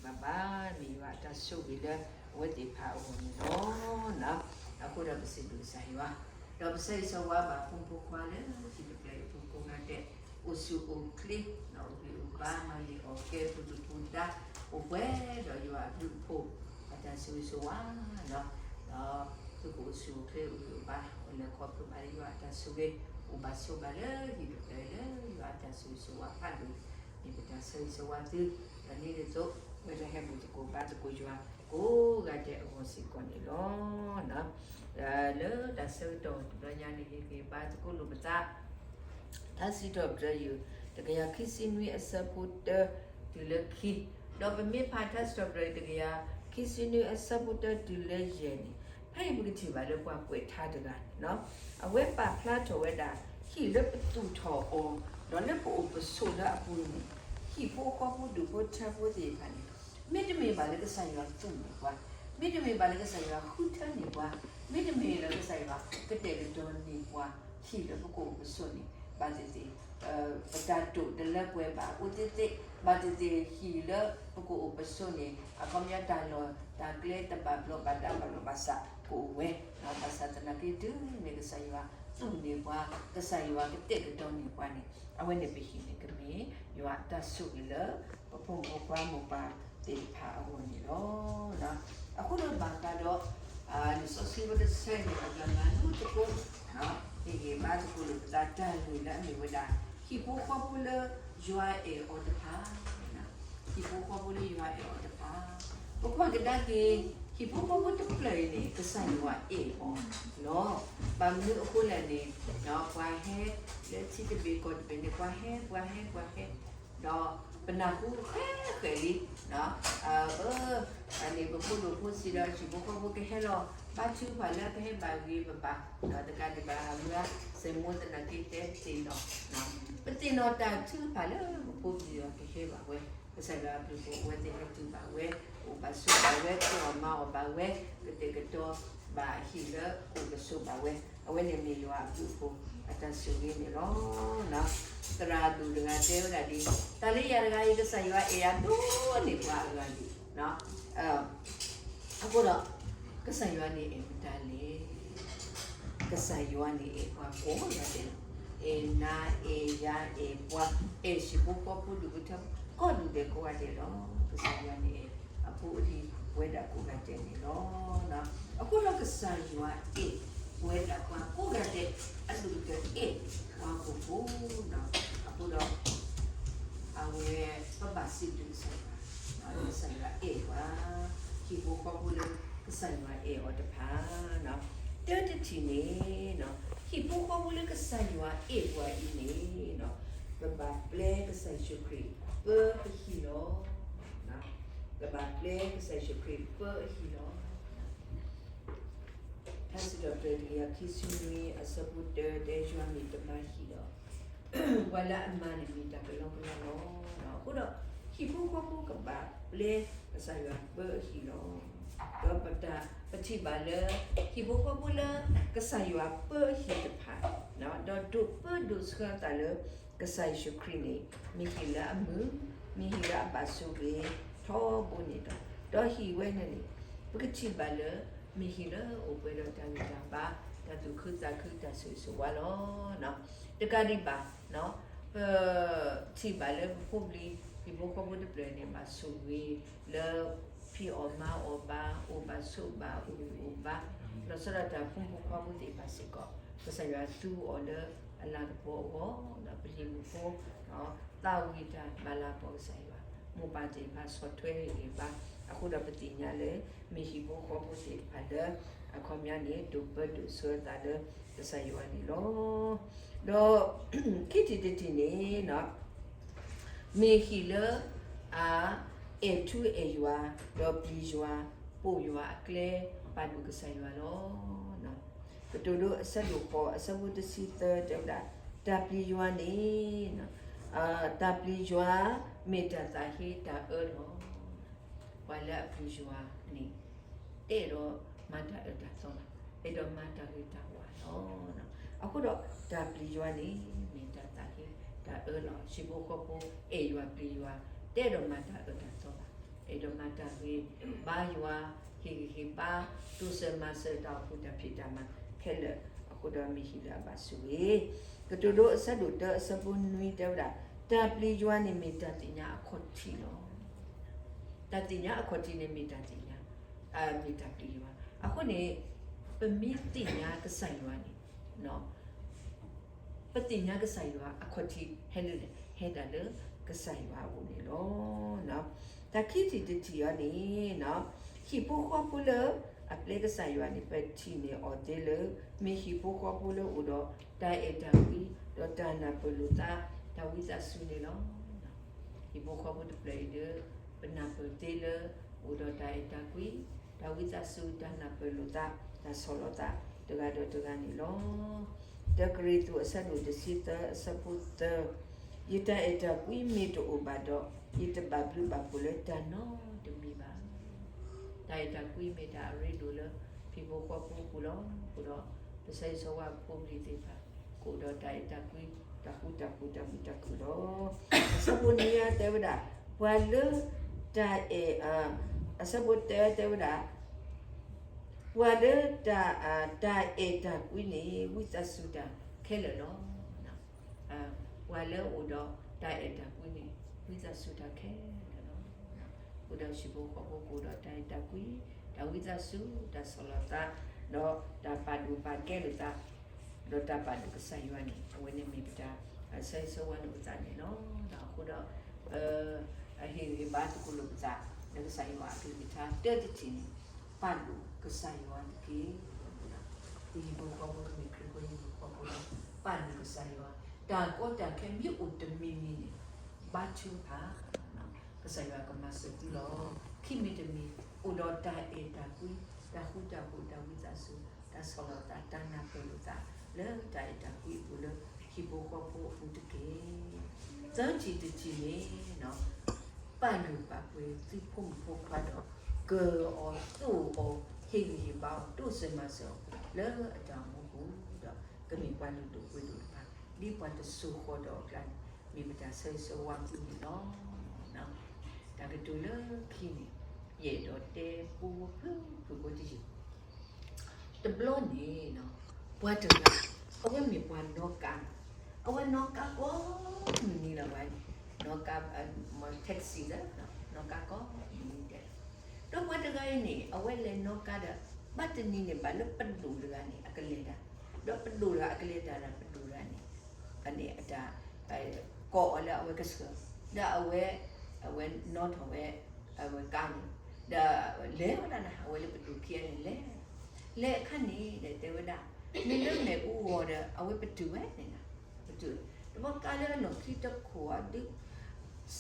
တၢ်ဘၣ်ဘၣ်န့ၣ် ယွၤအတၢ်ဆိၣ်ဂ့ၤလၢအဝဲသ့ၣ်တဖၣ်အဂီၢ်န့ၣ်လီၤ. အဃိဒီးပစံးဘျုးကစၢ်ယွၤ, ဒီးပဆၢဂ့ၤဆၢဝါဘၣ်ဖိမုၣ်ဖိခွါလၢဟံၣ်တဖျၢၣ်အံၤအပူၤကိးဂၤဒဲး, အိၣ်ဆူၣ်အိၣ်ချ့, အိၣ်ဂံၢ်အိၣ်ဘါ မၤန့ၢ်အီၣ်ကဲပူၤဒုၣ်ပူၤဒါ, အိၣ်ပှဲၤဒီးယွၤအဘျုးအဖှိၣ်, အတၢ်ဆိၣ်ဂ့ၤဆိၣ်ဝါလီၤ. ဒီးသုကအိၣ်ဆူၣ်အိၣ်ချ့ အိၣ်ဂံၢ်အိၣ်ဘါ အိၣ်လဲၤခီဖျိဘၣ်လၢယွၤအတၢ်ဆိၣ်ဂ့ၤ, အိၣ်ဘၣ်ဆိးဘၣ်လၢဟံၣ်တဖျၢၣ်အံၤလၢယွၤအတၢ်ဆိၣ်ဂ့ၤဆိၣ်ဝါဖးဒိၣ်, မ့ၢ်ပတၢ်ဆၢဂ့ၤဆၢဝါသု, ဒီးဒ်န့ၣ်အသိး ပဝဲဒၣ်ဟဲဘူၣ်သကိးဘါသကိးယွၤ ကိးဂၤဒဲးအဂီၢ်စ့ၢ်ကီးန့ၣ်လီၤ. လၢတၢ်ဆၢကတီၢ်တဘျီညါန့ၣ် ဟ့ၣ်ဂံၢ်ဘါသကိးလိာ်ပသး ထါစံးထီၣ်ပတြၢၤယုၢ် တကယၤခံဆံနွံအဆၢဖိတၢ တုၤလၢခံ, ဒီးပမ့ၢ်ဖးထါစံးထီၣ်ပတြၢၤယုၢ် တကယၤခံဆံနွံအဆၢဖိတၢ တုၤလၢယဲၢ်န့ၣ်, ဖဲအံၤပကထံၣ်ဘၣ်လၢပှၤကွဲးထါတဂၤန့ၣ်, အဝဲပာ်ဖျါထီၣ်ဝဲဒၣ် ဟံၣ်လၢပသူၣ်ထီၣ်အီၤ ဒီးလၢပအိၣ်ပဆိးလၢအပူၤန့ၣ်, ဟံၣ်ဖိဃီဖိဒူၣ်ဖိထၢဖိသ့ၣ်တဖၣ်န့ၣ်, မ့တမ့ၢ်ဘၣ်လၢကစၢ်ယွၤသူၣ်န့ၢ်ပှၤ, မ့တမ့ၢ်ဘၣ်လၢကစၢ်ယွၤဃုထၢန့ၢ်ပှၤ, မ့တမ့ၢ်လၢကစၢ်ယွၤကတဲာ်ကတီၤန့ၢ်ပှၤ ဟံၣ်လၢပကအိၣ်ပဆိးန့ၣ် ဘၣ်သ့ၣ်သ့ၣ် ပတၢ်တိာ်တလၢပှဲၤဘၣ်အိၣ်သ့ၣ်သ့ၣ်, ဘၣ်သ့ၣ်သ့ၣ်ဟံၣ်လၢပကအိၣ်ပဆိးန့ၣ် အခီပညီတၢ်လီၢ်တၢ်ကျဲတဘၣ်ဘျီးဘၣ်ဒါဘၣ်လီၤဘၣ်ဆးကအိၣ်ဝဲ, ဘၣ်ဆၣ်သနာ်က့တုၤမ့ၢ်ကစၢ်ယွၤသူၣ်န့ၢ်ပှၤ, ကစၢ်ယွၤကတဲာ်ကတီၤန့ၢ်ပှၤန့ၣ်, အဝဲန့ၣ်ပဟံၣ်န့ၣ်ကမ့ၢ် ယွၤအတၢ်ဆိၣ်ဂ့ၤလၢ ပဖိမုၣ်ဖိခွါမိၢ်ပၢ်သ့ၣ်တဖၣ်အဂီၢ်န့ၣ်လီၤ. အဃိဒီးဘၣ်ဃးဒီး လံာ်စီဆှံဖိတဆၢန့ၣ် အဘျီမၤလိသကိး ဟ့ၣ်ဂံၢ်ဘါသကိးလိာ်ပသး တၢ်ဂ့ၢ်လၢအမ့ၢ်ဝဲဒၣ် ဟံၣ်ဖိဃီဖိလၢယွၤအဲၣ်အီၤတဖၣ်, ဟံၣ်ဖိဃီဖိလၢယွၤအဲၣ်အီၤတဖၣ်, ပကွၢ်ကဒါက့ၤ ဟံၣ်ဖိဃီဖိတဖျၢၣ်အံၤန့ၣ် ကစၢ်ယွၤအဲၣ်အီၤလီၤ. ဘၣ်မနုၤအဃိလဲၣ်န့ၣ် ပှၤဟဲလၢထံတဘ့ၣ်ကီၢ်တဘ့ၣ်န့ၣ် ပှၤဟဲ ပှၤဟဲ ပှၤဟဲ ဒီးပနၢ်ဟူဃဲဃဲလံ, အၢ န့ၣ်ပဖိဒိၣ်ဖိစံးဒီး ဟံၣ်ဖိဃီဖိကဟဲလီၤ ဘါထုကဖၣ်လၢပဟဲဘၣ်ဂ့ၤပဘၣ်, တကးဒံးဘၣ်မုၢ်ဂၤ စဲးမိၢ်သနာ်က့တဲပသ့ၣ်နီၣ်, ပသ့ၣ်နီၣ်တၢ်ထုကဖၣ်လၢပဖိပလံၤအီၤကဟဲဘၣ်ဝဲ, ကစၢ်ယွၤအဘျုးအဖှိၣ်အဝဲသ့ၣ်ဟဲတုၤဘၣ်ဝဲ, အိၣ်ဘၣ်ဆိးဘၣ်ဝဲ ဖှီၣ်အီၣ်မၤအီၣ်ဘၣ်ဝဲ, ကတဲာ်ကတီၤဘၣ်အဟံၣ်လၢအိၣ်ကဆိးဘၣ်ဝဲ, အဝဲန့ၣ်မ့ၢ်ယွၤအဘျုးအဖှိၣ်အတၢ်ဆိၣ်ဂ့ၤန့ၣ်လီၤ. သရၣ်ဒိၣ်တဂၤတဲဝဲဒၣ်ဒ် တၢ်လၢယၤတဂၤအံၤ ကစၢ်ယွၤအဲၣ်ယၤဒိၣ်န့ၢ်ပှၤအဂၤဒံး, အဃိဒီး ကစၢ်ယွၤန့ၣ်အဲၣ်မတၤလဲၣ်. ကစၢ်ယွၤန့ၣ်အဲၣ်ပှၤကိးဂၤဒဲးလီၤ. အဲၣ်နၤ အဲၣ်ယၤ အဲၣ်ပှၤ အဲၣ်ဟံၣ်ဖိဃီဖိဒူၣ်ဖိထၢဖိ ကိးဒူၣ်ဒဲးကိးဂၤဒဲးလီၤ. ကစၢ်ယွၤန့ၣ်အဲၣ်အဖိအလံၤပဝဲဒၣ်ကိးဂၤဒဲးန့ၣ်လီၤ. အဃိဒီးကစၢ်ယွၤအဲၣ်ပဝဲဒၣ်ပှၤကိးဂၤဒဲး အဒိၣ်ကတၢၢ်အဲၣ်ပှၤဟီၣ်ခိၣ်ဖိလီၤ. အဃိဒီး အဝဲ ပဘၣ်စံးဘျုးကစၢ်ယွၤ, ကစၢ်ယွၤအဲၣ်ပှၤ, ဟံၣ်ဖိဃီဖိလၢကစၢ်ယွၤအဲၣ်အီၤတဖၣ်, တၢ်တထံၣ်န့ၣ် ဟံၣ်ဖိဃီဖိလၢကစၢ်ယွၤအဲၣ်ပှၤအံၤန့ၣ် ပဘၣ်ပျဲကစၢ်ယ့ၣ်ၡူးခရံာ်ပၢအဟံၣ်လီၤ. ပဘၣ်ပျဲကစၢ်ယ့ၣ်ၡူးခရံာ်ပၢအဟံၣ်လီၤ. ထါစံးထီၣ်ပတြၢၤတကယၤခံဆံနွံအဆၢဖိတၢ တဲယွၤမ့ၢ်တမၤဟံၣ်ဒီး ပှၤလၢအမၤန့ၣ်မ့ၢ်တၢ်ကလီကလီလီၤ. အဃိဒီး ဟံၣ်ဖိဃီဖိကဘၣ်ပျဲကစၢ်ယွၤပၢအဟံၣ်လီၤ. ဒီးပတၢ် ပထံၣ်ဘၣ်လၢ ဟံၣ်ဖိဃီဖိလၢ ကစၢ်ယွၤပၢအဟံၣ်တဖၣ် ဒီးဒိးပၢဒိးဆှၢအသးလၢ ကစၢ်ယ့ၣ်ၡူးခရံာ်န့ၣ် မ့ၢ်ဟံၣ်လၢအမုာ်, မ့ၢ်ဟံၣ်လၢအဘၣ်ဆိၣ်ဂ့ၤထီဘိန့ၣ်ဒီး, ဒီးဟံၣ်ဝဲန့ၣ်န့ၣ် ပကထံၣ်ဘၣ်လၢ မ့ၢ်ဟံၣ်လၢအိၣ်ပှဲၤဒီးတၢ်ဂံၢ်တၢ်ဘါ, တၢ်သူၣ်ခုသးခု, တၢ်ဆိၣ်ဂ့ၤဆိၣ်ဝါလီၤ. တကးဒံးဘၣ် ပထံၣ်ဘၣ်လၢပဖိပလံၤ ဟံၣ်ဖိဃီဖိတဖျၢၣ်န့ၣ် ဘၣ်ဆိၣ်ဂ့ၤလၢ ဖံးအီၣ်မၤအီၣ်ဘၣ်, အိၣ်ဘၣ်ဆိးဘၣ်, အိၣ်ဂံၢ်အိၣ်ဘါ, လီၤဆီဒၣ်တၢ်ဖိမုၣ်ဖိခွါဖိသ့ၣ်တဖၣ်စ့ၢ်ကီး, ကစၢ်ယွၤသူအီၤလၢအလၤကပီၤအဂီၢ်, ဒီးပလံၤမုၣ်ဖိ သးဝံၣ်တၢ်မၤလၤကပီၤကစၢ်ယွၤ, မိၢ်ပၢ်သ့ၣ်တဖၣ်ဆီၣ်ထွဲဂ့ၤဂ့ၤဘၣ်, အဃိဒီးပသ့ၣ်ညါလၢ မ့ၢ်ဟံၣ်ဖိဃီဖိသ့ၣ်တဖၣ်လၢ အခီပညီန့ၣ် ဒိးပၢဒိးဆှၢအသးလၢ ကစၢ်ယွၤန့ၣ်လီၤ. ဒီး ခံထံၣ်တထံၣ်န့ၣ် မ့ၢ်ဟံၣ်လၢ အ အဲၣ်ထူအဲၣ်ယွၤ, ဒီးပျံၤယွၤ, ပိာ်ယွၤအကျဲ, ပာ်ဒိၣ်ကစၢ်ယွၤလီၤ. ကတိၤဒိအဆၢဒိၣ်ဃိး အဆၢဖိတဆံသၢတဲဝဲဒၣ်, တၢ်ပျံၤယွၤန့ၣ်, တၢ်ပျံၤယွၤ မ့ၢ်တၢ်သးဟ့တၢ်အၢလီၤ. ပှၤလၢအပျံၤယွၤန့ၣ် တအဲၣ်ဒိးမၤတၢ်အၢတၢ်သီဘၣ်, အဲၣ်ဒိးမၤတၢ်ဂ့ၤတၢ်ဝါလီၤ. အဃိဒီး တၢ်ပျံၤယွၤန့ၣ် မ့ၢ်တၢ်သးဟ့တၢ်အၢလီၤ. ဟံၣ်ဖိဃီဖိအဲၣ်ယွၤပျံၤယွၤ, တအဲၣ်ဒိးမၤတၢ်အၢတၢ်သီဘၣ်, အဲၣ် ဒီးမၤတၢ်ဂ့ၤဘါယွၤ, ဟ့ၣ်ဂံၢ်ဟ့ၣ်ဘါ, တိစၢၤမၤစၢၤတၢ်အိၣ်ဖှိၣ်တၢ်ဖံးတၢ်မၤခဲလၢာ်အဃိဒီး မ့ၢ်ဟံၣ်လၢအဘၣ်ဆိၣ်ဂ့ၤ. ကတိၤဒိအဆၢဒိၣ်တၢအဆၢဖိနွံတဲဝဲဒၣ်, တၢ်ပျံၤယွၤန့ၣ်မ့ၢ်တၢ်သ့ၣ်ညါအခီၣ်ထံးလီၤ. တၢ်သ့ၣ်ညါအခီၣ်ထံးန့ၣ်မ့ၢ်တၢ်သ့ၣ်ညါ, မ့ၢ်တၢ်ပျံၤယွၤ. အဃိန့ၣ် ပမ့ၢ်သ့ၣ်ညါကစၢ်ယွၤန့ၣ် ပသ့ၣ်ညါကစၢ်ယွၤအခီၣ်ထံးဟဲလၢလဲၣ်, ဟဲဒၣ်လၢကစၢ်ယွၤအအိၣ်န့ၣ်လီၤ. တၢ်ခံထံၣ်တထံၣ်အံၤန့ၣ်, ဟံၣ်ဖိဃီဖိလၢအပျဲကစၢ်ယွၤန့ၣ် ပထံၣ်န့ၢ်အီၤသ့လၢ မ့ၢ်ဟံၣ်ဖိဃီဖိလၢအိၣ်ဒီးတၢ်အဲၣ်တၢ်ကွံ, ဒီးတၢ်နၢ်ပၢၢ်လိာ်သး, တၢ်ဝံသးစူၤန့ၣ်လီၤ. ဟံၣ်ဖိဃီဖိတဖျၢၣ်အံၤဒီး ပနၢ်ပၢၢ်သ့လၢ အိၣ်ဒီးတၢ်အဲၣ်တၢ်ကွံ, တၢ်ဝံသးစူၤ, တၢ်နၢ်ပၢၢ်လိာ်သး, တၢ်ဆီၣ်လီၤသး တဂၤဒီးတဂၤန့ၣ်လီၤ. တၢကရံၣ်သူးအဆၢဒိၣ်တဆံသၢအဆၢဖိသၢ, ယတၢ်အဲၣ်တၢ်ကွံမ့ၢ်တအိၣ်ဘၣ်ဒီး, ယတဘၣ်ဘျုးဘၣ်ဖှိၣ်လၢတၢ်နီတမံၤဘၣ်. တၢ်အဲၣ်တၢ်ကွံမ့ၢ်တၢ်အရ့ဒိၣ်လၢ ဟံၣ်ဖိဃီဖိအပူၤလီၤ. အဃိဒီး ပဆၢဂ့ၤဆၢဝါဖိပလံၤသ့ၣ်တဖၣ် ကအိၣ်ဒီးတၢ်အဲၣ်တၢ်ကွံ, တၢ်ဃူတၢ်ဖိး, တၢ်မုာ်တၢ်ခုၣ်လီၤ. အဆၢဖိနွံတဲဝဲဒၣ်, ပှၤလၢတၢ်အဲၣ်, အဆၢဖိတၢတဲဝဲဒၣ်, ပှၤလၢတၢ်, တၢ်အဲၣ်တၢ်ကွံန့ၣ် ဝံသးစူၤတၢ်ခဲလၢာ်လီၤ. ပှၤလၢအအိၣ်ဒီးတၢ်အဲၣ်တၢ်ကွံန့ၣ် ဝံသးစူၤတၢ်ခဲလၢာ်လီၤ. အဃိဒီးဟံၣ်ဖိဃီဖိကအိၣ်ဒီးတၢ်အဲၣ်တၢ်ကွံ, တၢ်ဝံသးစူၤ, တၢ်ဆီၣ်လီၤသး, ဒီးတၢ်ပာ်ဒိၣ်ပာ်ကဲလိာ်သး, ဒီးတၢ်ပာ်ဒိၣ်ကစၢ်ယွၤန့ၣ် အဝဲန့ၣ်မ့ၢ်ပတၢ်ဆၢဂ့ၤဆၢဝါလိာ်ပသးန့ၣ်လီၤ. အဃိဒီး အဟ့ၣ်ဂံၢ်ဟ့ၣ်ဘါသကိးလိာ်ပသး လၢကစၢ်ယွၤအကလုၢ်ကထါ တၢတထံၣ်န့ၣ် ပာ်ဒိၣ်ကစၢ်ယွၤတက့ၢ်. ပဟံၣ်ဖိဃီဖိကမ့ၢ်ခရံာ်ဖိဟံၣ်ဖိဃီဖိလီၤ. ပာ်ဒိၣ်ကစၢ်ယွၤ, တၢ်ကီတၢ်ခဲမ့ၢ်အိၣ်တမံၤမံၤန့ၣ် ဘါထုကဖၣ်, ကစၢ်ယွၤကမၤစၢၤသုလီၤ. ခံမံၤတမံၤ အိၣ်ဒီးတၢ်အဲၣ်တၢ်ကွံ, တၢ်ဃူတၢ်ဖိး, တၢ်ဝံသးစူၤ, တၢ်ဆီၣ်လီၤသး, တၢ်နၢ်ပၢၢ်လိာ်သး လၢတၢ်အဲၣ်တၢ်ကွံအပူၤ လၢဟံၣ်ဖိဃီဖိအပူၤတက့ၢ်. သၢထံၣ်တထံၣ်န့ၣ် ပာ်လုၢ်ပာ်ပှ့ၤသုဖိမုၣ်ဖိခွါဒီး ကၢၤအီၤသိၣ်အီၤ, ဟ့ၣ်ဂံၢ်ဟ့ၣ်ဘါအီၤ, တိစၢၤမၤစၢၤအီၤ လၢအတၢ်အိၣ်မူပူၤဒီး ကမ့ၢ်ပှၤလုၢ်ဒိၣ်ပှ့ၤဒိၣ်တဖၣ်, ဒ်ပှၤတစိၤဃီၤဒီးအကျါန့ၣ် မ့ၢ်ပတၢ်ဆၢဂ့ၤဆၢဝါသုန့ၣ်လီၤ. တၢ်ကတိၤလၢခံန့ၣ် ယအဲၣ်ဒိးတဲပူဖိဖုၣ်ဖိတယုၢ် တဘျီန့ၣ် ပှၤတဂၤ အဝဲမ့ၢ်ပှၤနီၣ်ကါ, အဝဲနီၣ်ကါကိးမုၢ်နံၤလီၤဝဲ, နီၣ်ကါ, taxi လၢ နီၣ်ကါကိးမုၢ်နံၤဒဲး, ဒီးပှၤတဂၤအံၤန့ၣ် အဝဲလဲၤနီၣ်ကါဒီး ဘၣ်တနံၤန့ၣ် ဘၣ်လၢပဒိၣ်တဂၤန့ၣ် အကလဲၤတၢ်, ဒီးပဒိၣ်တဂၤအကလဲၤတၢ်ဒီး ပဒိၣ်တဂၤန့ၣ် အန့ၣ်အတၢ် ကိးအီၤလၢအဝဲကဆှၢ, ဒီးအဝဲ, အဝဲနီၣ်ထီၣ်ဝဲ အဝဲကါန့ၣ်, ဒီးလဲၤဝဲဒၣ်နၤ အဝဲလၢပဒိၣ်ခံဂၤန့ၣ်လဲၤ, လဲၤအခါန့ၣ်ဒီးတဲဝဲဒၣ်, မ့ၢ်လၢမ့ၣ်အူဂီၤဒီး အဝဲပတုာ်ဝဲန့ၣ်နၤ, ပတုာ်, တဘျီကါလၢအလီၢ်ခံတခိၣ်အီၤဒုး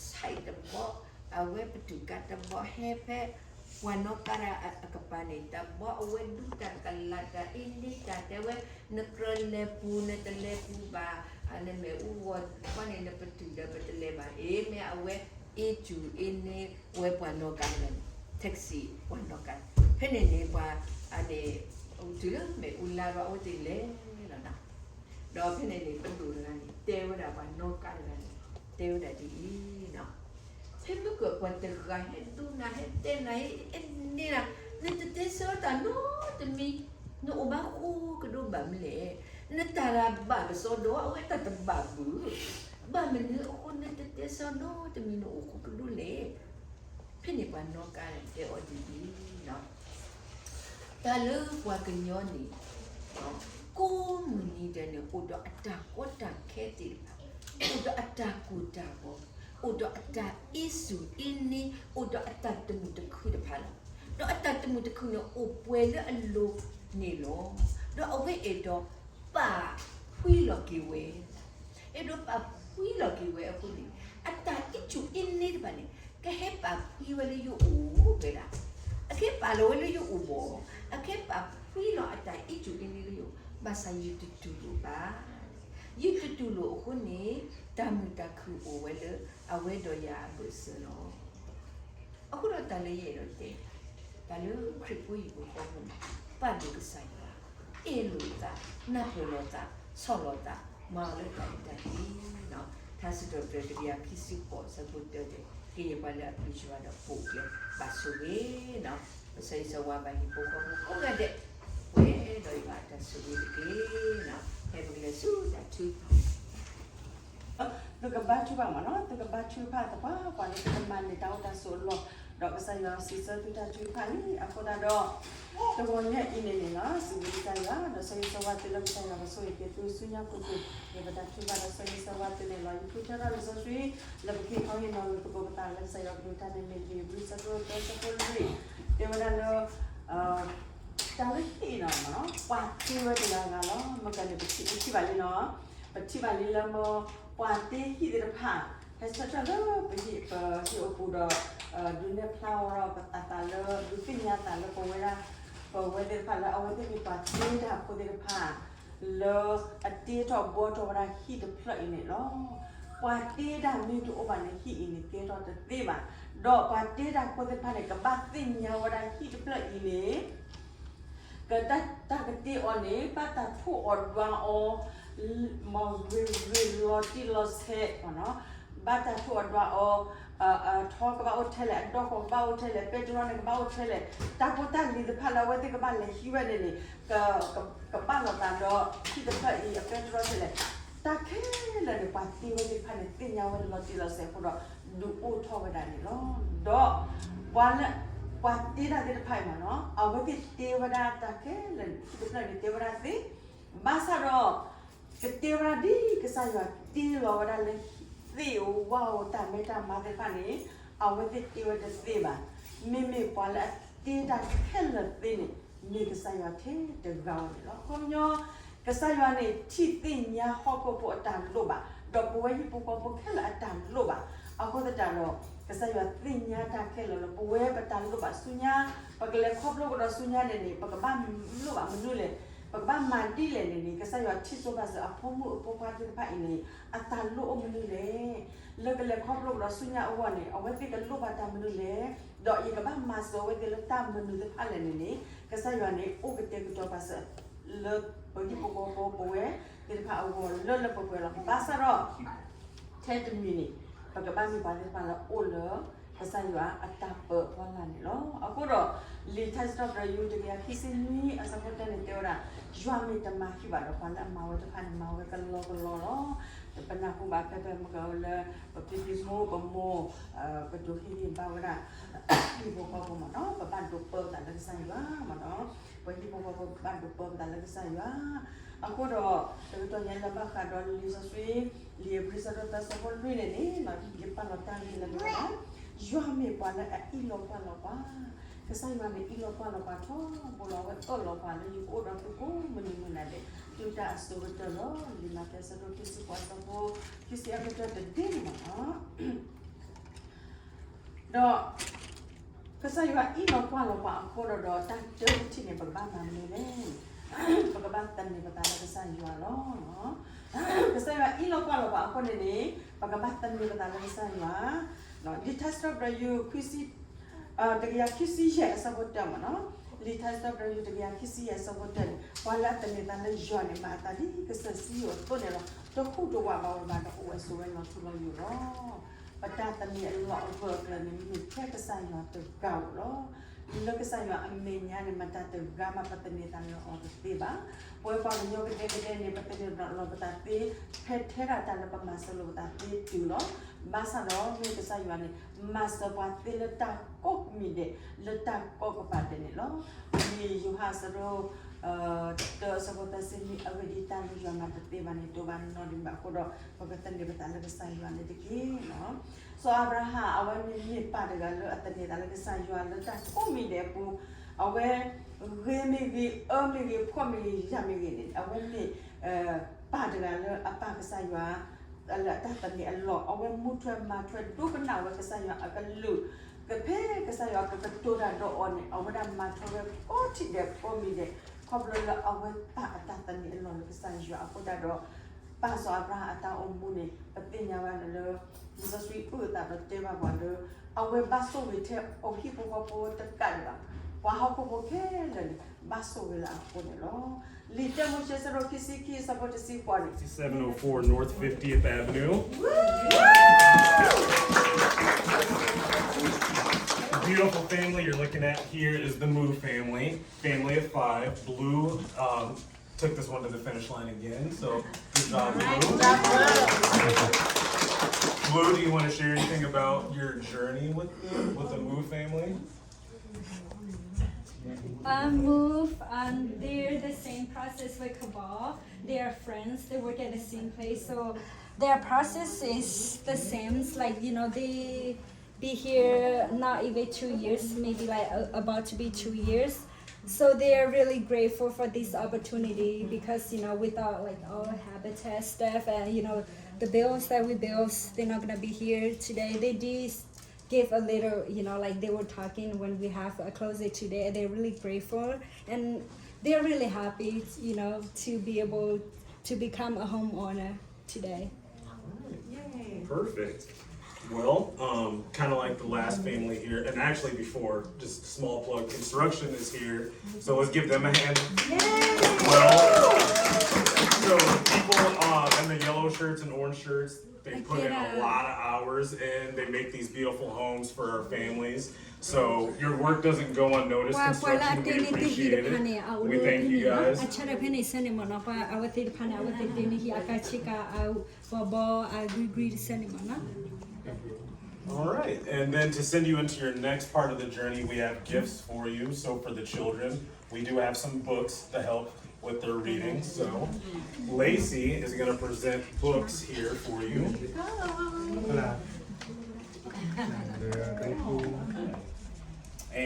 ဆဲးတဘီ, အဝဲပတုာ်ကါတဘီ ဟဲဖဲ ပှၤနီၣ်ကါတဂၤအကပၤန့ၣ် တဘီ အဝဲဒူတၢ်ကလးတၢ်အ့န့တၢ်တဲဝဲ, နကြၢးလဲၤပူၤ နတလဲၤပူၤဘၣ်, နမ့ၣ်အူဂီၤဃီန့ၣ် နပတုာ်ဒီးပတလဲၤဘၣ်, အ့ မ့ၢ်အဝဲ အ့ၣ်စူၣ်အ့န့ဝဲပှၤနီၣ်ကါတဂၤန့ၣ်, taxi ပှၤနီၣ်ကါ, ဖဲန့ၣ်န့ၣ် ပှၤအန့ၣ် တုၤလၢမ့ၣ်အူလါဘျီ အဝဲသ့ၣ်လဲၤလီၤနၤ ဒီးဖဲန့ၣ်န့ၣ် ပဒိၣ်တဂၤန့ၣ် တဲဝဲဒၣ်ပှၤနီၣ်ကါတဂၤန့ၣ် တဲဝဲဒၣ်ဒ်အံၤ, ဖဲမုၢ်ကၢၢ်ပှၤတဂၤဟဲဒိနၤ ဟဲတဲနၤ ဟဲအ့န့နၤ, နတတဲဆၢတၢ်နီတမံၤ, နအိၣ်ဘၣ်ဃိကဒိဘၣ်မနုၤလဲၣ်, နတၢ်ဘၣ်ကစီဒီ အဝဲတၢ်တဘၣ်ဘၣ်, ဘၣ်မနုၤအဃိနတတဲဆၢနီတမံၤ နအိၣ်ဃိကဒိလဲၣ်. ဖဲန့ၣ်ပှၤနီၣ်ကါန့ၣ် တဲအီၤဒ်အံၤ, တၢ်လၢပှၤကညီန့ၣ် ကိးမုၢ်နံၤဒဲးန့ၣ် အိၣ်ဒီးအတၢ်ကီတၢ်ခဲသ့ၣ်တဖၣ်, အိၣ်ဒီးအတၢ်ကိၢ်တၢ်ဂီၤ, အိၣ်ဒီးအတၢ်အ့ၣ်စူၣ်အ့န့, အိၣ်ဒီးအတၢ်တမုာ်တခုၣ်တဖၣ်လီၤ. ဒီးအတၢ်တမုာ်တခုၣ်န့ၣ် အိၣ်ပှဲၤလၢအလိၤန့ၣ်လီၤ. ဒီးအဝဲအဲၣ်ဒိးပာ်ဖှံလီၤက့ၤဝဲ အဲၣ်ဒိးပာ်ဖှံလီၤက့ၤဝဲအဃိန့ၣ်, အတၢ်အ့ၣ်စူၣ်အ့န့တဖၣ်န့ၣ် ကဟဲပာ်ဖှံဝဲလၢယအိၣ်ဝဲဒၣ်, အကဟဲပာ်လီၤဝဲလၢယအိၣ်ဘၣ်, အကဟဲပာ်ဖှံလီၤအတၢ်အ့ၣ်စူၣ်အ့န့လၢယအိၣ်, ဘၣ်ဆၣ်ယတတူၢ်လိာ်ဘၣ်, ယတတူၢ်လိာ်အဃိန့ၣ် တၢ်မုာ်တၢ်ခုၣ်အိၣ်ဝဲလၢအဝဲဒီးယၤအဘၢၣ်စၢၤလီၤ. အဃိဒီးတၢ်လၢယအဲၣ်ဒိးတဲ, တၢ်လၢခရံာ်ဖိဟံၣ်ဖိဃီဖိန့ၣ် ပာ်ဒိၣ်ကစၢ်ယွၤ, အ့ၣ်လိာ်သး, နၢ်ပၢၢ်လိာ်သး, ဆီၣ်လီၤသး, မၤအီၤလၢတၢ်အဲၣ်တၢ်ကွံ, ထါစံးထီၣ်ပတြၢၤတကယၤခံဆံဃိး အဆၢဖိတၢတဲ ကယဲၢ်ပှၤလၢအပျံၤယွၤဒီးပိာ်အကျဲ ဘၣ်ဆိၣ်ဂ့ၤနီၤ, ပဆၢဂ့ၤဆၢဝါဘၣ်ဟံၣ်ဖိဃီဖိကိးဂၤဒဲး, ပှဲၤဒီးယွၤအတၢ်ဆိၣ်ဂ့ၤတက့ၢ်နီၤ. ဖဲပကလဲၤဆူတၢ်ထုကဖၣ် သုကဘါထုကဖၣ်မ့ၢ်နီၤ, သုကဘါထုကဖၣ်သပှၢ်ပှၢ်လၢသုကမၤန့ၢ်တၢ်အိၣ်တၢ်ဆိးအလီၢ်, ဒီးကစၢ်ယွၤစံးဆၢသုတၢ်ထုကဖၣ်လံ. အဃိသတးဒီး တဂီၤညါအံၤန့ၣ်န့ၣ်လီၤ, စံးဘျုးကစၢ်ယွၤ ဒီးဆၢဂ့ၤဆၢဝါသုလၢကစၢ်ယွၤကဆိၣ်ဂ့ၤက့ၤသုဆူညါကိၣ်ကိၣ်, ယပတၢ်ထုကဖၣ်ဒီးဆၢဂ့ၤဆၢဝါသုန့ၣ်လီၤ. ယဃုထၢထီၣ်လံာ်စီဆှံ လၢပကဟ့ၣ်ခီဟ့ၣ်နီၤလၢသကိးပသးလၢကစၢ်ယွၤကလုၢ်ကထါန့ၣ်မ့ၢ်လံာ်ဧ့ၤဘြံၤဆၢဒိၣ်သၢဆၢဖိလွံၢ်, တဲဝဲဒၣ်လၢ တၢ်လၢဟံၣ်အံၤနီၤ, ပှၤသ့ဝဲတဂၤဂၤလီၤ. မ့ၢ်ကန့ၣ်ပထံၣ်ဘၣ်လံနီၤ, ပထံၣ်ဘၣ်လံလၢမ့ၢ် ပှၤသ့ဟံၣ်သ့ၣ်တဖၣ် ဟဲဆၢထၢၣ်လၢပဟံၣ် ပဟံၣ်အပူၤဒီး ဒုးနဲၣ်ဖျါဝဲဒီးပသးလၢ ဒုးသ့ၣ်ညါသးလၢပဝဲဒၣ် ပဝဲသ့ၣ်တဖၣ်လၢအဝဲသ့ၣ်မ့ၢ်ပှၤသ့တၢ်ဖိသ့ၣ်တဖၣ် လၢအတ့ထီၣ်ဘှီထီၣ်ဝဲဒၣ်ဟံၣ်တဖျၢၣ်အံၤန့ၣ်လီၤ. ပှၤသ့တၢ်မ့ၢ်တအိၣ်ဘၣ်န့ၣ် ဟံၣ်အံၤန့ၣ်ကဲထီၣ်တသ့ဘၣ်. ဒီးပှၤတ့တၢ်ဖိသ့ၣ်တဖၣ်န့ၣ် ကဘၣ်သ့ၣ်ညါဝဲဒၣ်ဟံၣ်တဖျၢၣ်အံၤန့ၣ် ကတၢ် တၢ်ကတ့အီၤန့ၣ် ဘၣ်တၢ်ထိၣ်အီၤဒွးအီၤ မ့ၢ်ဂ့ၤဂ့ၤလီၤတံၢ်လီၤဆဲး, ဘၣ်တၢ်ထိၣ်အီၤဒွးအီၤ, အထီကဘၣ်အိၣ်ထဲလဲၣ်, အဒီဃီၤကဘၣ်အိၣ်ထဲလဲၣ်, ပဲတြီန့ၣ်ကဘၣ်အိၣ်ထဲလဲၣ်, တၢ်ဖိတၢ်လံၤသ့ၣ်တဖၣ်လၢအဝဲသ့ၣ်ကဘၣ်လဲၤဟံးဝဲန့ၣ်န့ၣ် ကဘၣ်လိာ်သးဒီးဟံၣ်တဖျၢၣ်အံၤ အပဲတြီထဲလဲၣ်, တၢ်ခဲလၢာ်န့ၣ် ပှၤသ့ဝဲသ့ၣ်တဖၣ်န့ၣ် သ့ၣ်ညါဝဲလီၤတံၢ်လီၤဆဲးအဃိဒီး ဒုးအိၣ်ထီၣ်ဝဲဒၣ်န့ၣ်လီၤ. ဒီး ပှၤလၢ ပှၤတ့တၢ်သ့ၣ်တဖၣ်အံၤမ့ၢ်နီၤ, အဝဲသ့ၣ်တ့ဝဲဒၣ်တၢ်ခဲလၢာ်န့ၣ် ဟံၣ်တဖျၢၣ်န့ၣ်တ့ဝဲဒၣ်သ့, ဘၣ်ဆၣ်ဒီး ကတ့ဝဲဒၣ်ဒ်ကစၢ်ယွၤတ့လီၤဝဲဒၣ်လၢ သ့ၣ်ဧိၤဝၣ်ဧိၤတၢ်မဲတၢ်မါသ့ၣ်တဖၣ်န့ၣ် အဝဲသ့ၣ်တ့ဝဲတသ့ဘၣ်. မ့မ့ၢ်ပှၤလၢအတ့တၢ်ခဲလၢာ်သ့န့ၣ် မ့ၢ်ကစၢ်ယွၤထဲတဂၤဧိၤန့ၣ်လီၤ. ခီပညီ ကစၢ်ယွၤန့ၣ် ထံၣ်သ့ၣ်ညါဟီၣ်ခိၣ်ဖိအတၢ်လိၣ်ဘၣ်, ဒီးပဝဲဟံၣ်ဖိဃီဖိခဲလၢာ်အတၢ်လိၣ်ဘၣ်. အဃိသတးဒီး ကစၢ်ယွၤသ့ၣ်ညါတၢ်ခဲလၢာ်လၢပဝဲပတၢ်လိၣ်ဘၣ်ဆူညါ, ပကလဲၤခီဖျိကဒီးဆူညါန့ၣ်န့ၣ် ပကဘၣ်လိၣ်ဘၣ်မနုၤလဲၣ်, ပကဘၣ်မၤဒ်လဲၣ်န့ၣ်န့ၣ် ကစၢ်ယွၤထံၣ်ဆိပာ်စၢၤအဖိမုၣ်အဖိခွါသ့ၣ်တဖၣ်အံၤန့ၣ် အတၢ်လိၣ်အိၣ်မနုၤလဲၣ်. လၢကလဲၤခီဖျိကဒီးဆူညါအဂီၢ်န့ၣ် အဝဲသ့ၣ်ကလိၣ်ဘၣ်တၢ်မနုၤလဲၣ်, ဒီးယကဘၣ်မၤစၢၤအဝဲသ့ၣ်လၢတၢ်မနုၤသ့ၣ်တဖၣ်လဲၣ်န့ၣ်န့ၣ် ကစၢ်ယွၤန့ၣ် အိၣ်ကတဲာ်ကတီၤပာ်စၢၤ လၢပဟံၣ်ဖိဃီဖိပဝဲသ့ၣ်တဖၣ်အဂီၢ်လၢလၢပှဲၤပှဲၤလီၤ. ဘၣ်ဆၣ်ဒီး ထဲတမံၤန့ၣ် ပကဘၣ်မ့ၢ်ပှၤသ့ၣ်တဖၣ်လၢအိၣ်လၢ ကစၢ်ယွၤအတၢ်ပၢအဖီလာ်န့ၣ်လီၤ. အဃိဒီး လံာ်ထါစံးထီၣ်ပတြၢၤ ယူၢ်တကယၤခံဆံနွံ အဆၢဖိတၢန့ၣ်တဲဝဲဒၣ်, ယွၤမ့ၢ်တမၤဟံၣ်ဘၣ်ဒီး ပှၤလၢအမၤဝဲတဖၣ်န့ၣ် မၤဝဲကလီကလီလီၤ. ပနၢ်ဟူဘၣ်ဖဲဖဲမုၢ်ကလၢ ပဖံဖံမူပမိၢ် ကဒိးဟ့ၣ်ဂံၢ်ဘါဝဲဒၣ် ဟံၣ်ဖိဃီဖိမ့ၢ်နီၤ, ပဘၣ်ဒိးပၢပသးလၢကစၢ်ယွၤမ့ၢ်နီၤ, ပဟံၣ်ဖိဃီဖိဘၣ်ဒိးပၢပသးလၢကစၢ်ယွၤ. အဃိဒီး တကတီၢ်ညါလၢဘၣ်ဃးဒီးလံာ်စီဆှံ လံာ်ဧ့ၤဘြံၤဆၢဒိၣ်သၢဆၢဖိလွံၢ်န့ၣ်န့ၣ် ယပာ်လီၤတၢ်ဂ့ၢ်လၢမ့ၢ်ဝဲဒၣ် ယွၤမ့ၢ်ပှၤလၢအအ့ၣ်လိာ်ကွၢ်လိာ်ပှၤ, ကစၢ်ယွၤန့ၣ်အ့ၣ်လိာ်ကွၢ်လိာ်ပှၤထီဘိလီၤ. အဝဲအၢၣ်လီၤပှၤလၢယကအိၣ်ဒီးသုကိးမုၢ်နံၤမုၢ်နၤဒဲး တုၤတၢ်အစိၤကတၢၢ်လီၤ. လံာ်မးသဲဆၢဒိၣ်ခံဆံဃိးဆၢဖိ ခံဆံအကတၢၢ်တဒ့န့ၣ်မ့ၢ်နီၤ. ဒီး ကစၢ်ယွၤအ့ၣ်လိာ်ကွၢ်လိာ်ပှၤအဃိဒီး ဒီးတၢ်တထံၣ်န့ၣ် ပကဘၣ်မၤမနုၤလဲၣ်. ပကဘၣ်သန့ၤပသးလၢကစၢ်ယွၤလီၤ. ကစၢ်ယွၤအ့ၣ်လိာ်ကွၢ်လိာ်ပှၤအဃိန့ၣ်န့ၣ် ပကဘၣ်သန့ၤပသးလၢကစၢ်ယွၤ. လံာ်ထါစံးထီၣ်ပတြၢၤ ယူၢ် တကယၤခံဆံယဲၢ်အဆၢဖိတၢမ့ၢ်နီၤ, လံာ်ထါစံးထီၣ်ပတြၢၤ ယူၢ် တကယၤခံဆံယဲၢ်အဆၢဖိတၢန့ၣ် ပှၤလၢအသန့ၤသးလၢယွၤန့ၣ် မၤအသးဒ်ကစၢ်စံယိၣ်အသိးန့ၣ်လီၤ. တဟူးတဝးဘၣ်ဝဲဘၣ်ဒီး အိၣ်ဝဲဆိးဝဲလီၤထူလီၤယိာ်လီၤ. ပတၢ်သန့ၤအလီၢ်အဂၢၢ်အကျၢၤန့ၣ် မ့ၢ်ထဲကစၢ်ယွၤတဂၤဧိၤလီၤ. လၢကစၢ်ယွၤအမဲာ်ညါန့ၣ် မတၤတဂၤမး ပသန့ၤသးလီၤအီၤတသ့ဘၣ်. ပဝဲပှၤကညီကဒဲကဒဲန့ၣ် ပသန့ၤလီၤပသးသ့ ဖဲထဲဒၣ်တၢ်လၢပမၤစၢၤလိာ်ပသးသ့တုၤလီၤ. ဘၣ်ဆၣ်ဒီးမ့ၢ်ကစၢ်ယွၤန့ၣ် မၤစၢၤပှၤသ့လၢတၢ်ကိးမံၤဒဲး လၢတၢ်ကိးကပၤဒဲးန့ၣ်လီၤ. လံာ်ယိၤဟၣ်အဆၢဒိၣ် တၢအဆၢဖိသၢဆံနွံ အဂ့ၢ်ဒ်အံၤတၢ်လၢယွၤမၤတသ့ဘၣ်န့ၣ် တအိၣ်ဘၣ်နီတမံၤဘၣ်အဃိဒီး ပကသန့ၤပသးလၢကစၢ်ယွၤန့ၣ်တက့ၢ်. စီၤအၤဘြၤဟၣ် အဝဲမ့ၢ်မ့ၢ်ပၢ်တဂၤလၢအသန့ၤသးလၢကစၢ်ယွၤလၢတၢ်ကိးမံၤဒဲးအပူၤ, အဝဲ ဂ့ၤမ့ၢ်ဂ့ၤ အၢမ့ၢ်ဂ့ၤ ဖှီၣ်မ့ၢ်ဂ့ၤ ယာ်မ့ၢ်ဂ့ၤန့ၣ် အဝဲမ့ၢ် ပၢ်တဂၤလၢအပၢ်ကစၢ်ယွၤ လၢအတၢ်သန့ၤအလီၢ် အဝဲမူထွဲမၤထွဲဒိကနၣ်ဝဲကစၢ်ယွၤအကလုၢ်, ကဖဲကစၢ်ယွၤကကတိၤတၢ်ဒီးအီၤန့ၣ် အဝဲဒၣ်မၤထွဲဝဲကိးထံၣ်ဒဲးကိးမံၤဒဲး ခီဖျိလၢအဝဲပၢ်အတၢ်သန့ၤအလီၢ်လၢကစၢ်ယွၤအဃိသတးဒီး ပၢ်စီၤအၤဘြၤဟၣ်အတၢ်အိၣ်မူန့ၣ် ပသ့ၣ်ညါဘၣ်လၢ လံာ်စီဆှံအုၣ်အသးဒီးတဲဘၣ်ပှၤလၢ အဝဲဘၣ်ဆိၣ်ဂ့ၤထဲအဟံၣ်ဖိဃီဖိတကးဒံးဘၣ်, ပှၤဟီၣ်ခိၣ်ဖိခဲလၢာ်န့ၣ် ဘၣ်ဆိၣ်ဂ့ၤလၢအဃိန့ၣ်လီၤ. လံာ်တၢမိၤၡ့ အဆၢဒိၣ်ခံဆံခံ အဆၢဖိတဆံဃိးန့ၣ်, seven oh four North fiftieth Avenue. The beautiful family you're looking at here is the Moo family, family of five. Blue, um, took this one to the finish line again, so good job, Blue. Blue, do you want to share anything about your journey with the, with the Moo family? Um, Moo, um, they're the same process with Kabal. They are friends. They work at the same place, so their process is the same. It's like, you know, they be here not even two years, maybe like a, about to be two years. So they are really grateful for this opportunity because, you know, without like our habitat stuff and, you know, the bills that we bills, they're not gonna be here today. They did give a little, you know, like they were talking when we have a closet today. They're really grateful and they're really happy, you know, to be able to become a homeowner today. Perfect. Well, um, kind of like the last family here, and actually before, just small plug, construction is here, so let's give them a hand. Well, so the people uh, in the yellow shirts and orange shirts, they put in a lot of hours, and they make these beautiful homes for our families. So your work doesn't go unnoticed. Construction, we appreciate it. We thank you guys. အဆၢထၢၣ်ဖဲန့ၣ်ဆၢန့ၣ်မ့ၢ်နီၤ, ပှၤအဝဲသ့ၣ်တဖၣ်န့ၣ် အဝဲသ့ၣ်တ့န့ၢ်ဟံၣ်အကါဆ့ကၤ အဘီဘီ အဂံၢ်ဂံၢ်တဆၢန့ၣ်မ့ၢ်နီၤ. All right, and then to send you into your next part of the journey, we have gifts for you. So for the children, we do have some books to help with their reading. So Lacey is going to present books here for you.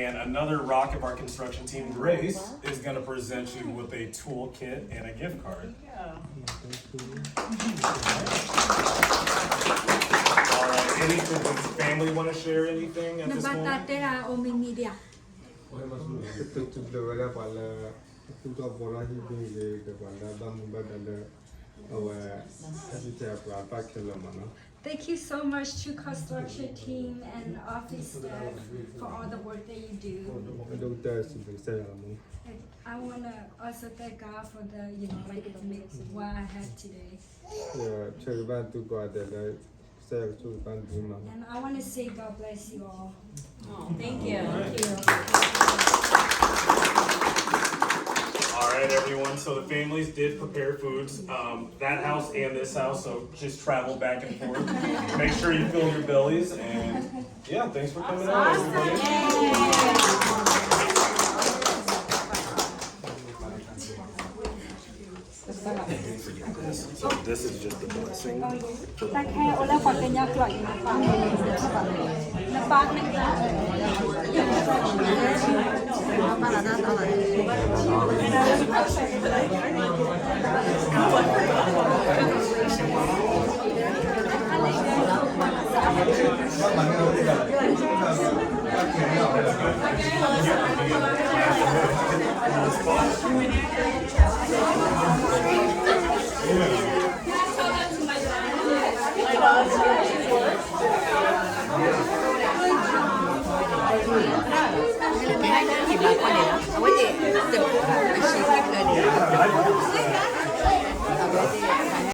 And another rock of our construction team, Grace, is going to present you with a toolkit and a gift card. All right, any, does the family want to share anything at this moment? နဘၣ်တၢ်တဲဒၣ်အိၣ်မံၤမံၤဒံးဧါ. ကတုၤဘျုးဝဲဒၣ်ပှၤလၢ သူၣ်ထီၣ်ဘှီထီၣ်ဟံၣ်ဒုဂ့ၤ ဒီးပှၤလၢဘၣ်မူဘၣ်ဒါလၢ အဝဲ ဟဲပူၤတဲာ်ပှၤဘၣ်ခဲလၢာ်မ့ၢ်နီၤ. Thank you so much to construction team and office staff for all the work that you do. အဒိၣ်ကတၢၢ်စံးဘျုးကစၢ်ယွၤလီၤမ့ၢ်. I want to also thank God for the, you know, like, what I have today. ဆၢဂ့ၤဘၣ်သုကိးဂၤဒဲးလၢ ကစၢ်ယွၤကဆိၣ်ဂ့ၤဘၣ်သုမ့ၢ်နီၤ. And I want to say God bless you all. Oh, thank you. Thank you. All right, everyone. So the families did prepare foods, um, that house and this house, so just travel back and forth. Make sure you fill your bellies, and yeah, thanks for coming out, everybody. So this is just a blessing. တၢ်ခဲအိၣ်လၢပှၤကညီကျိာ်အံၤ နပၢ် နပၢ် နပၢ် အဝဲသ့ၣ်တၢ်ဖိအဆံးကဖျၢၣ်န့ၣ် အဝဲသ့ၣ်